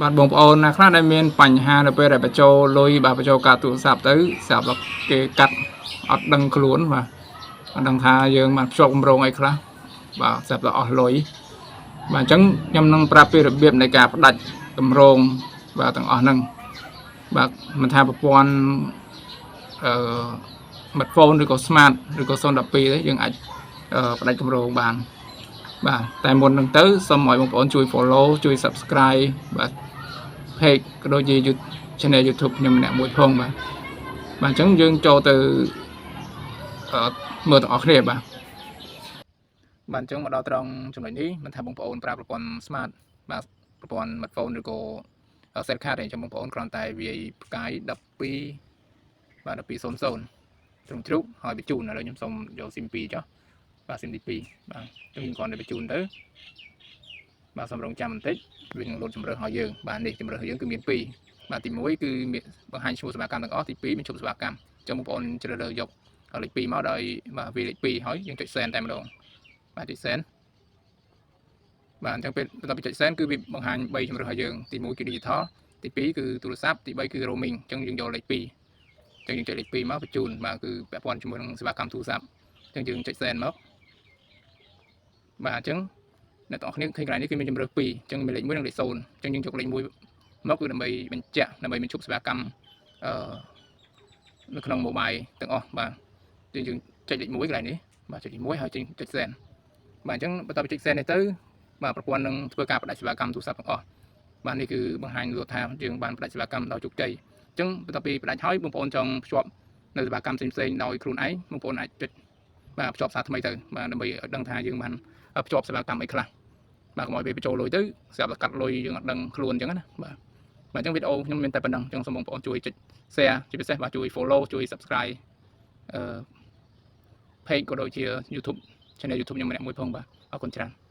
បាទបងប្អូនណាខ្លះដែលមានបញ្ហានៅពេលដែលបញ្ចូលលុយបាទបញ្ចូលកាតទូរស័ព្ទទៅស្រាប់តែគេកាត់អត់ដឹងខ្លួនបាទអត់ដឹងថាយើងបានភ្ជាប់គម្រោងអីខ្លះបាទស្រាប់តែអស់លុយបាទអញ្ចឹងខ្ញុំនឹងប្រាប់ពីរបៀបនៃការផ្ដាច់គម្រោងបាទទាំងអស់ហ្នឹងបាទមិនថាប្រព័ន្ធអឺ smartphone ឬក៏ smart ឬក៏012ទេយើងអាចអឺផ្ដាច់គម្រោងបាន បាទតែមុននឹងទៅសូមឲ្យបងប្អូនជួយ follow ជួយ subscribe បាទ page ក៏ដូចជា YouTube channel YouTube ខ្ញុំម្នាក់មួយផងបាទបាទអញ្ចឹងយើងចូលទៅអឺមើលទាំងអស់គ្នាបាទបាទអញ្ចឹងមកដល់ត្រង់ចំណុចនេះមិនថាបងប្អូនប្រើប្រព័ន្ធ smart បាទប្រព័ន្ធ smartphone ឬក៏ cellcard ទេអញ្ចឹងបងប្អូនគ្រាន់តែវាយផ្កាយ12បាទ1200ត្រង់ជ្រូកហើយបញ្ជូនឥឡូវខ្ញុំសូមយក SIM 2ចុះបាទ SIM ទី2បាទអញ្ចឹងខ្ញុំគ្រាន់តែបញ្ជូនទៅបាទសូមរងចាំបន្តិចវានឹងលោតជំរើសឲ្យយើងបាទនេះជំរើសឲ្យយើងគឺមាន2បាទទី1គឺមានបង្ហាញឈ្មោះសេវាកម្មទាំងអស់ទី2មានឈប់សេវាកម្មអញ្ចឹងបងប្អូនជ្រើសរើសយកលេខ2មកដោយបាទវាលេខ2ហើយយើងចុច send តែម្ដងបាទចុច send បាទអញ្ចឹងពេលបន្ទាប់ពីចុច send គឺវាបង្ហាញ3ជំរើសឲ្យយើងទី1គឺ digital ទី2គឺទូរស័ព្ទទី3គឺ roaming អញ្ចឹងយើងយកលេខ2អញ្ចឹងយើងចុចលេខ2មកបញ្ជូនបាទគឺពាក់ព័ន្ធជាមួយនឹងសេវាកម្មទូរស័ព្ទអញ្ចឹងយើងចុច send មកបាទអញ្ចឹងអ្នកទាំងអស់គ្នាឃើញកន្លែងនេះគឺមានជម្រើស2អញ្ចឹងមានលេខ1និងលេខ0អញ្ចឹងយើងយកលេខ1មកគឺដើម្បីបញ្ជាក់ដើម្បីបញ្ឈប់សេវាកម្មអឺនៅក្នុង mobile ទាំងអស់បាទយើងយើងចុចលេខ1កន្លែងនេះបាទចុចលេខ1ហើយចុច send បាទអញ្ចឹងបន្ទាប់ពីចុច send នេះទៅបាទប្រព័ន្ធនឹងធ្វើការផ្ដាច់សេវាកម្មទូរស័ព្ទទាំងអស់បាទនេះគឺបង្ហាញលោកថាយើងបានផ្ដាច់សេវាកម្មដោយជោគជ័យអញ្ចឹងបន្ទាប់ពីផ្ដាច់ហើយបងប្អូនចង់ភ្ជាប់នៅសេវាកម្មផ្សេងៗដោយខ្លួនឯងបងប្អូនអាចចុចបាទភ្ជាប់សារថ្មីទៅបាទដើម្បីឲ្យដឹងថាយើងបានភ្ជាប់សេវាកម្មអីខ្លះបាទកុំឲ្យពេលបញ្ចូលលុយទៅស្រាប់តែកាត់លុយយើងអត់ដឹងខ្លួនអញ្ចឹងណាបាទបាទអញ្ចឹងវីដេអូខ្ញុំមានតែប៉ុណ្ណឹងអញ្ចឹងសូមបងប្អូនជួយចុច share ជាពិសេសបាទជួយ follow ជួយ subscribe អឺ page ក៏ដូចជា YouTube channel YouTube ខ្ញុំម្នាក់មួយផងបាទអរគុណច្រើន។